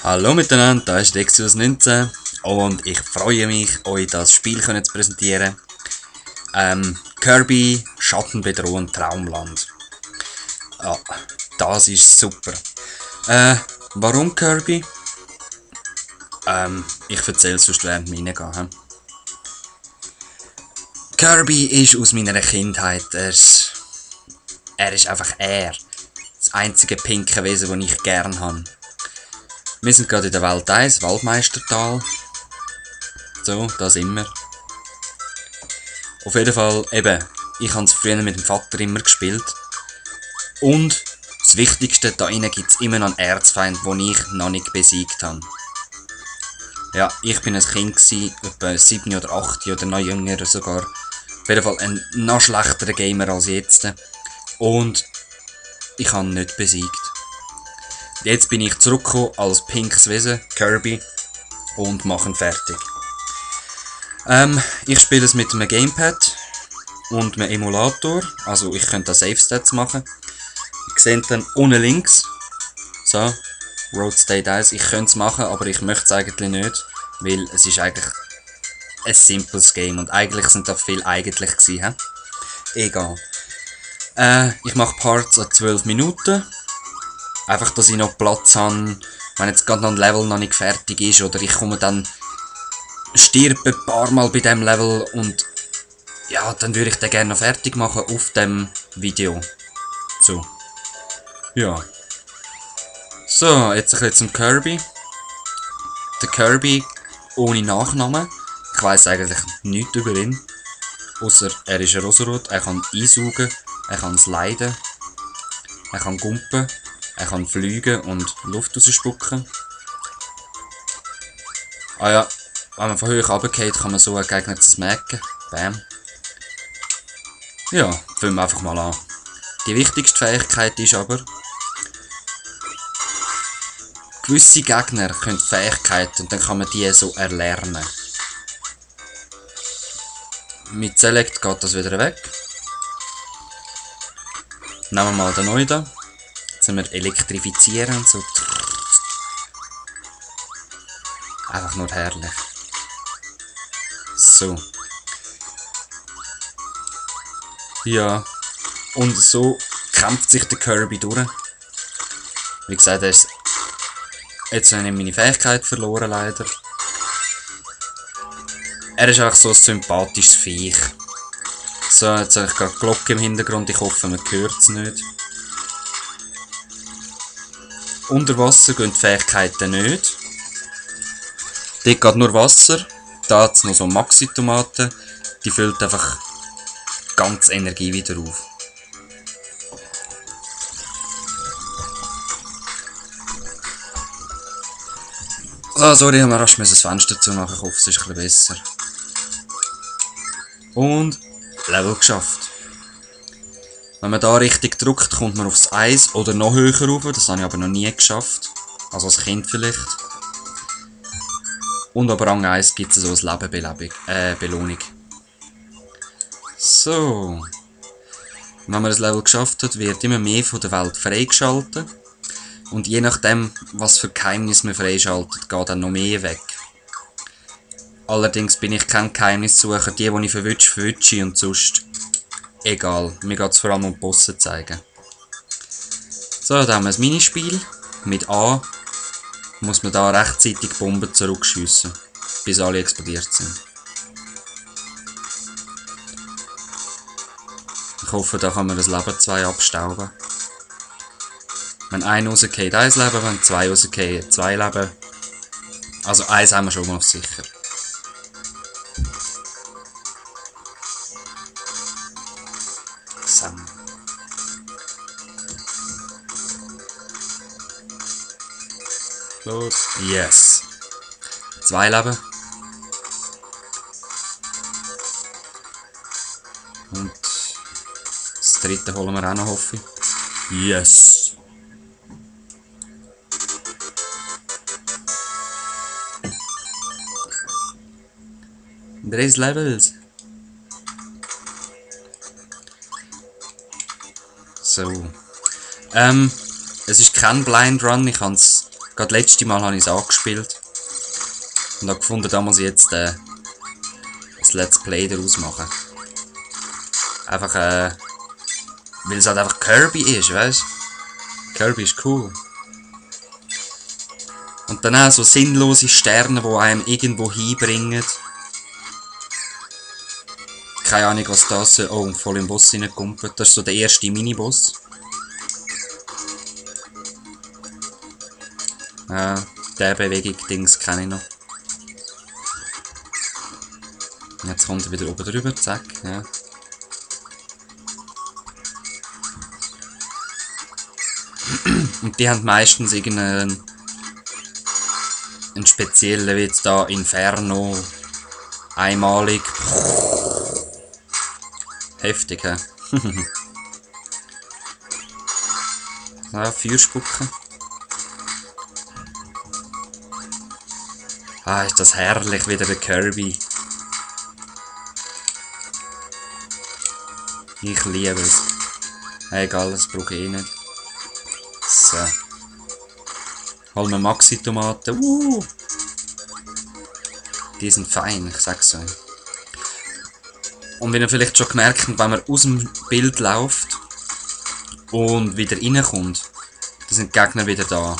Hallo miteinander, da ist Dexus 19 und ich freue mich, euch das Spiel zu präsentieren. Kirby Schattenbedrohung Traumland. Ja, das ist super. Warum Kirby? Ich erzähle es sonst während wir reingehen. Kirby ist aus meiner Kindheit. Er ist einfach er. Das einzige pinke Wesen, das ich gerne habe. Wir sind gerade in der Welt 1, Waldmeistertal. So, da sind wir. Auf jeden Fall, eben, ich habe es früher mit dem Vater immer gespielt. Und das Wichtigste, da innen gibt es immer noch einen Erzfeind, den ich noch nicht besiegt habe. Ja, ich bin ein Kind gewesen, etwa 7 oder 8 oder noch jünger sogar. Auf jeden Fall ein noch schlechterer Gamer als jetzt. Und ich habe ihn nicht besiegt. Jetzt bin ich zurückgekommen als pinkes Wesen, Kirby, und mache ihn fertig. Ich spiele es mit einem Gamepad und einem Emulator, also ich könnte da Save Stats machen. Ihr seht dann unten links, so, Road State 1, ich könnte es machen, aber ich möchte es eigentlich nicht, weil es ist eigentlich ein simples Game und eigentlich sind da viel eigentlich gewesen, Egal. Ich mache Parts an 12 Minuten. Einfach, dass ich noch Platz habe, wenn jetzt gerade noch ein Level noch nicht fertig ist oder ich komme dann stirbe ein paar Mal bei dem Level und ja, dann würde ich den gerne noch fertig machen auf dem Video. So. Ja. So, jetzt ein bisschen zum Kirby. Der Kirby ohne Nachnamen. Ich weiss eigentlich nichts über ihn. Außer er ist ein Rosenrot, er kann einsaugen, er kann sliden, er kann gumpen. Er kann fliegen und Luft rausspucken. Ah ja, wenn man von hoch runtergeht, kann man so einen Gegner smacken. Bam. Ja, fangen wir einfach mal an. Die wichtigste Fähigkeit ist aber, gewisse Gegner können Fähigkeiten und dann kann man die so erlernen. Mit Select geht das wieder weg. Nehmen wir mal den neuen da. Jetzt wir elektrifizieren, so. Einfach nur herrlich. So. Ja. Und so kämpft sich der Kirby durch. Wie gesagt, jetzt habe ich meine Fähigkeit verloren, leider. Er ist einfach so ein sympathisches Viech. So, jetzt habe ich gerade die Glocke im Hintergrund, ich hoffe, man hört es nicht. Unter Wasser gehen die Fähigkeiten nicht. Dort geht nur Wasser. Da hat es noch so Maxi-Tomaten. Die füllt einfach ganz Energie wieder auf. So, sorry, ich musste rasch das Fenster zumachen. Ich hoffe, es ist ein bisschen besser. Und Level geschafft. Wenn man da richtig drückt, kommt man aufs Eis oder noch höher rauf. Das habe ich aber noch nie geschafft. Also als Kind vielleicht. Und aber Rang 1 gibt es so eine Belohnung. So. Wenn man das Level geschafft hat, wird immer mehr von der Welt freigeschaltet. Und je nachdem, was für Geheimnis man freischaltet, geht dann noch mehr weg. Allerdings bin ich kein Geheimnissucher. Die ich verwünsche und sonst egal. Mir geht es vor allem um die Bosse zeigen. So, da haben wir ein Minispiel. Mit A muss man da rechtzeitig Bomben zurückschiessen, bis alle explodiert sind. Ich hoffe, da kann man das Leben 2 abstauben. Wenn ein rausgeht, 1 Leben, wenn 2 rausgehen, 2 Leben. Also 1 haben wir schon mal sicher. Los. Yes. 2 Leben. Und das dritte holen wir auch noch, hoffe ich. Yes. Drei Levels. So. Es ist kein Blind Run, ich habe es Gerade letzte Mal habe ich es angespielt. Und habe gefunden, da muss ich jetzt ein Let's Play daraus machen. Einfach, weil es halt einfach Kirby ist, weißt du? Kirby ist cool. Und dann auch so sinnlose Sterne, die einem irgendwo hinbringen. Keine Ahnung, was das ist. Oh, voll im Boss reingekumpelt. Das ist so der erste Miniboss. Der Bewegung-Dings kenne ich noch. Jetzt kommt er wieder oben drüber, zack. Ja. Und die haben meistens irgendeinen speziellen, wie jetzt da Inferno, einmalig. Heftig, hä? Ja, Feuer spucken. Ah, ist das herrlich, wieder der Kirby. Ich liebe es. Egal, das brauche ich eh nicht. So. Holen wir Maxi-Tomaten. Die sind fein, ich sag's euch. Und wenn ihr vielleicht schon gemerkt habt, wenn man aus dem Bild läuft und wieder reinkommt, dann sind die Gegner wieder da.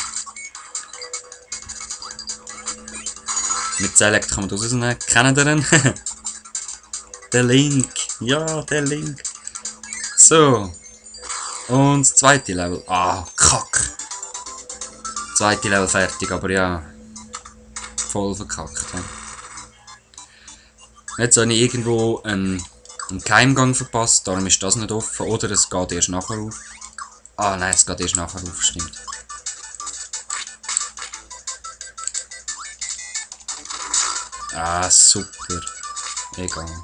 Mit Select kann man das rausnehmen. Kennt ihr den? Der Link. Ja, der Link. So. Und das zweite Level. Ah, kack. Zweite Level fertig, aber ja. Voll verkackt. Ja. Jetzt habe ich irgendwo einen Geheimgang verpasst, darum ist das nicht offen. Oder es geht erst nachher auf. Ah nein, es geht erst nachher auf, stimmt. Ah, super. Egal.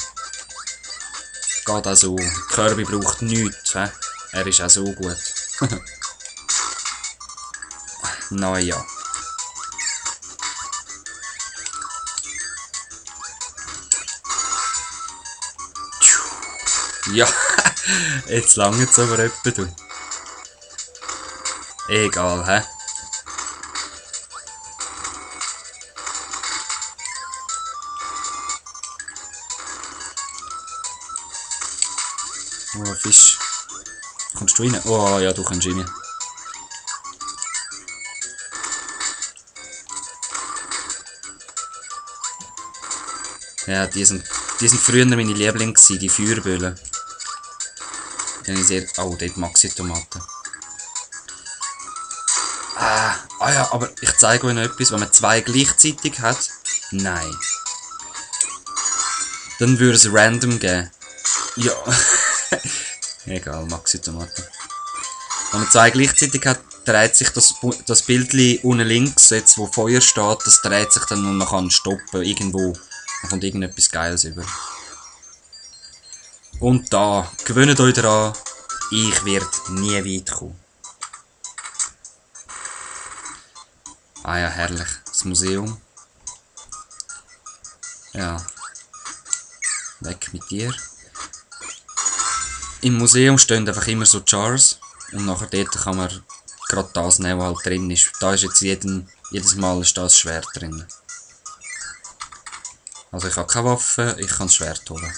Geht auch so. Kirby braucht nichts. He? Er ist auch so gut. Naja. Ja, jetzt lange es aber etwa, du. Egal, hä? Oh, Fisch. Kommst du rein? Oh, ja, du kannst rein. Ja, die sind früher meine Lieblinge gewesen, die Feuerböllen. Oh, dort Maxi-Tomaten. Ah ja, aber ich zeige euch noch etwas, wenn man zwei gleichzeitig hat. Nein. Dann würde es random geben. Ja. Egal, Maxi-Tomaten. Wenn man zwei gleichzeitig hat, dreht sich das Bildchen unten links, jetzt wo Feuer steht, das dreht sich dann und man kann stoppen, irgendwo. Da kommt irgendetwas Geiles über. Und da, gewöhnt euch daran, ich werde nie weit kommen. Ah ja, herrlich. Das Museum. Ja. Weg mit dir. Im Museum stehen einfach immer so Jars. Und nachher dort kann man gerade das nehmen, was halt drin ist. Da ist jetzt jedes Mal ist da ein Schwert drin. Also ich habe keine Waffe, ich kann das Schwert holen.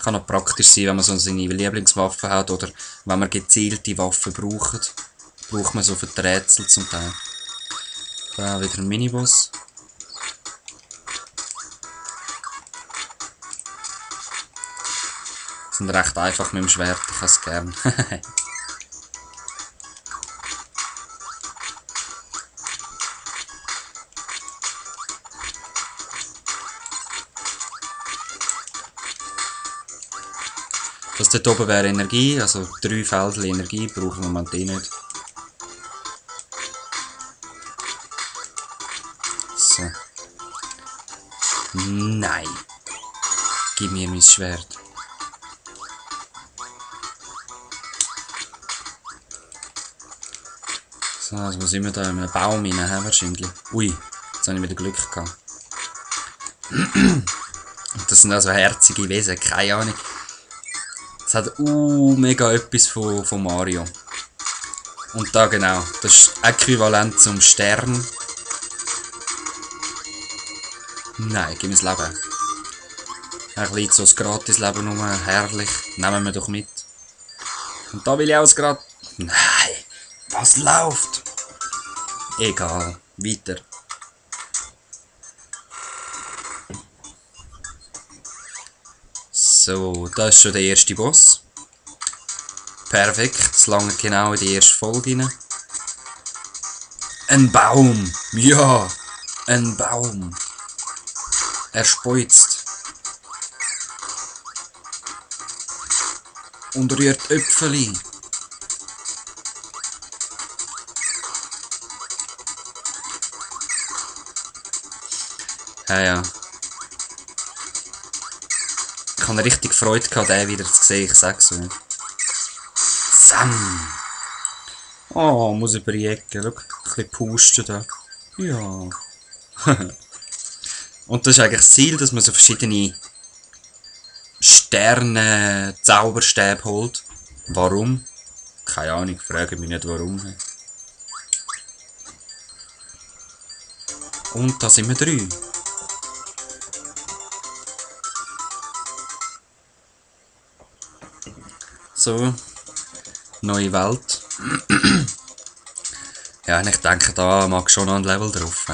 Kann auch praktisch sein, wenn man so seine Lieblingswaffe hat oder wenn man gezielte Waffen braucht. Braucht man so für die Rätsel zum Teil. Da wieder ein Miniboss. Sind recht einfach mit dem Schwert, ich habe es gern. Das dort oben wäre Energie, also 3 Felder Energie brauchen wir im Moment nicht. So. Nein. Gib mir mein Schwert. So, also wo sind wir da? In einem Baum rein, wahrscheinlich. Ui, jetzt habe ich wieder Glück gehabt. Das sind also herzige Wesen, keine Ahnung. Es hat mega etwas von Mario. Und da genau, das ist äquivalent zum Stern. Nein, gib mir das Leben. Ein bisschen so das Gratis-Leben nur, herrlich. Nehmen wir doch mit. Und da will ich auch das Gratis... Nein, was läuft? Egal, weiter. So, da ist schon der erste Boss. Perfekt, das lange genau in die erste Folge rein. Ein Baum! Ja! Ein Baum! Er speuzt. Und rührt Äpfeli. Ja. Ich habe richtig Freude gehabt, den wieder zu sehen, ich sag's so. Sam! Oh, muss über die Ecke, schau, ein bisschen pusten da. Ja. Und das ist eigentlich das Ziel, dass man so verschiedene Sterne, Zauberstäbe holt. Warum? Keine Ahnung, frage mich nicht warum. Und da sind wir 3. So, neue Welt. Ja, ich denke, da mag schon noch ein Level drauf.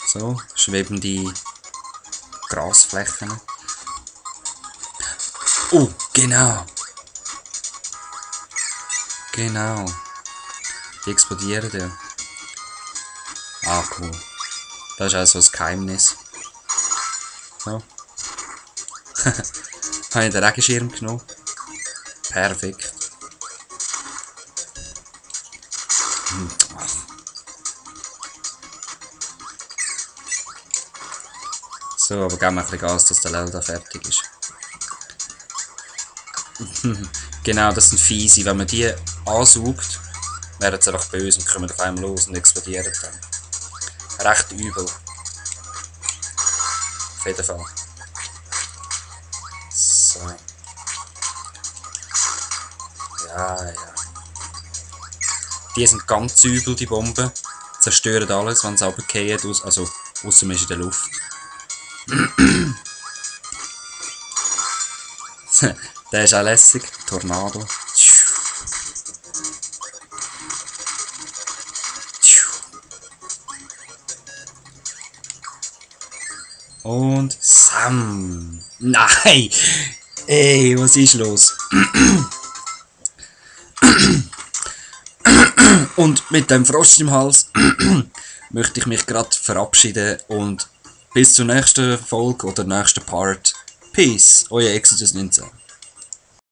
So, schwebende Grasflächen. Oh, genau. Genau. Die explodieren ja. Ah, cool. Das ist also ein Geheimnis. So. Habe ich den Regenschirm genommen. Perfekt. So, aber geben wir ein bisschen Gas, dass der Level da fertig ist. Genau, das sind fiese. Wenn man die ansaugt, werden sie einfach böse und kommen auf einmal los und explodieren dann. Recht übel. Auf jeden Fall. So. Ja. Die sind ganz übel, die Bomben. Zerstören alles, wenn sie runterfallen, also ausser man ist in der Luft. Der ist auch lässig. Tornado. Und Sam. Nein! Ey, was ist los? Und mit dem Frost im Hals möchte ich mich gerade verabschieden und bis zur nächsten Folge oder nächsten Part. Peace, euer Exodus 19.